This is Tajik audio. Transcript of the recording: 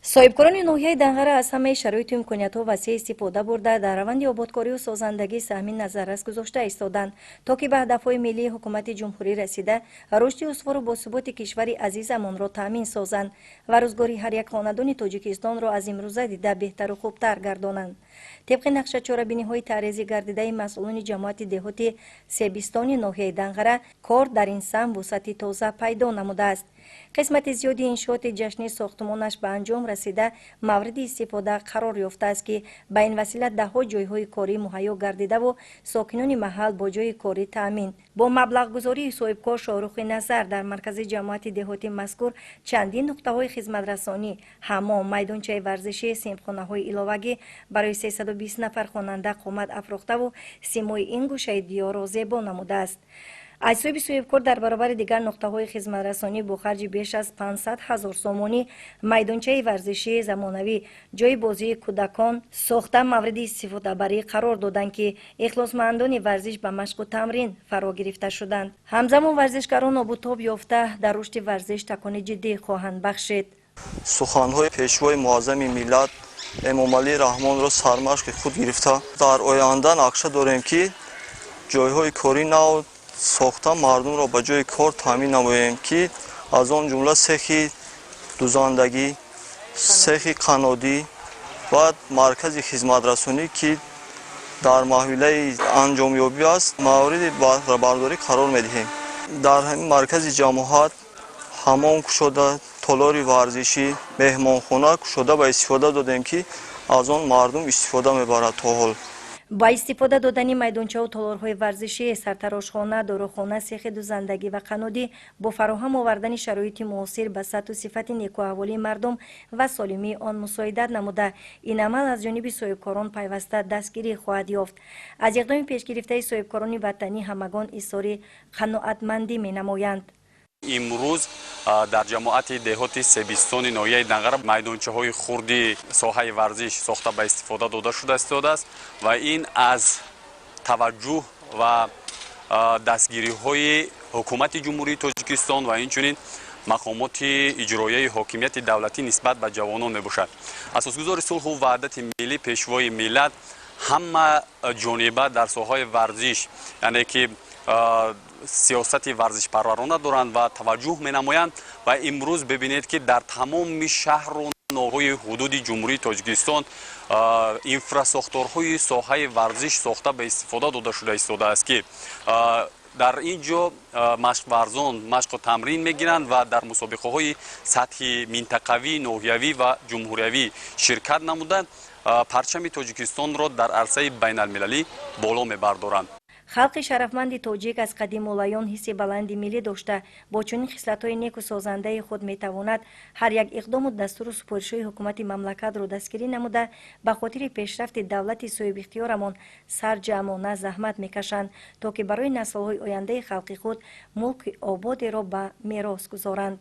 Соҳибкорони ноҳияи Данғара аз ҳамаи шароиту имкониятҳо васеъ истифода бурда, дар раванди ободкорию созандагӣ саҳми назаррас гузошта истоданд, то ки ба ҳадафҳои миллии ҳукумати ҷумҳурӣ расида, рушди устувору босуботи кишвари азизамонро таъмин созанд ва рӯзгори ҳар як хонадони Тоҷикистонро аз имрӯза дида беҳтару хубтар гардонанд. Тибқи нақша, чорабиниҳои таърезӣ гардидаи масъулони ҷамоати деҳоти Себистони ноҳияи Данғара, кор дар ин самт вусъати тоза пайдо намудааст. Қисмати зиёди иншооти ҷашнӣ сохтмонаш ба анҷом расида, мавриди истифода қарор ёфтааст, ки ба ин васила даҳҳо ҷойҳои корӣ муҳайё гардидаву сокинони маҳал бо ҷойи корӣ таъмин. Бо маблағгузории соҳибкор Шоҳрухи Назар дар маркази ҷамоати деҳоти мазкур чандин нуқтаҳои хизматрасонӣ, ҳаммом, майдончаи варзишӣ, синфхонаҳои иловагӣ барои 320 нафар хонанда қомат афрохтаву симои ин гӯшаи диёрро зебо намудааст. Аз ҳисоби соҳибкор дар баробари дигар нуқтаҳои хизматрасонӣ бо харҷи беш аз 500 ҳазор сомонӣ майдончаи варзишии замонавӣ, ҷойи бозии кӯдакон сохта, мавриди истифодабарӣ қарор доданд, ки ихлосмандони варзиш ба машқу тамрин фаро гирифта шуданд. Ҳамзамон варзишгарон обутоб ёфта, дар рушди варзиш такони ҷиддӣ хоҳанд бахшид. Суханҳои Пешвои муаззами миллат Эмомалӣ Раҳмонро сармашқи худ гирифта, дар оянда нақша дорем, ки ҷойҳои корӣ нав сохта, мардумро ба ҷои кор таъмин намоем, ки аз он ҷумла сехи дузандагӣ, сехи қаннодӣ ва маркази хизматрасонӣ, ки дар маҳвилаи анҷомёбӣ аст, мавриди баҳрабардорӣ қарор медиҳем. Дар ҳамин маркази ҷамоат ҳаммом кушода, толори варзишӣ, меҳмонхона кушода ба истифода додем, ки аз он мардум истифода мебарад то ҳол. Ба истифода додани майдончаву толорҳои варзишӣ, сартарошхона, дорухона, сехи дузандагӣ ва қаннодӣ бо фароҳам овардани шароити муосир ба сатҳу сифати некуаҳволии мардум ва солимии он мусоидат намуда, ин амал аз ҷониби соҳибкорон пайваста дастгирӣ хоҳад ёфт. Аз иқдоми пешгирифтаи соҳибкорони ватанӣ ҳамагон изҳори қаноатмандӣ менамоянд. Имрӯз дар ҷамоати деҳоти Себистони ноҳияи Данғара майдончаҳои хурди соҳаи варзиш сохта, ба истифода дода шуда истодааст ва ин аз таваҷҷӯҳ ва дастгириҳои Ҳукумати Ҷумҳурии Тоҷикистон ва инчунин мақомоти иҷроияи ҳокимияти давлатӣ нисбат ба ҷавонон мебошад. Асосгузори сулҳу ваҳдати миллӣ, Пешвои миллат ҳама ҷониба дар соҳаи варзиш, яъне ки сиёсати варзишпарварона доранд ва таваҷҷӯҳ менамоянд. Ва имрӯз бибинед, ки дар тамоми шаҳру ноҳияҳои ҳудуди Ҷумҳурии Тоҷикистон инфрасохторҳои соҳаи варзиш сохта, ба истифода дода шуда истодааст, ки дар ин ҷо машқварзон машқу тамрин мегиранд ва дар мусобиқаҳои сатҳи минтақавӣ, ноҳиявӣ ва ҷумҳуриявӣ ширкат намуда, парчами Тоҷикистонро дар арсаи байналмилалӣ боло мебардоранд. Халқи шарафманди тоҷик аз қадимулайём ҳисси баланди миллӣ дошта, бо чунин хислатҳои неку созандаи худ метавонад ҳар як иқдому дастуру супоришҳои ҳукумати мамлакатро дастгирӣ намуда, ба хотири пешрафти давлати соҳибихтиёрамон сарҷамъона заҳмат мекашанд, то ки барои наслҳои ояндаи халқи худ мулки ободеро ба мерос гузоранд.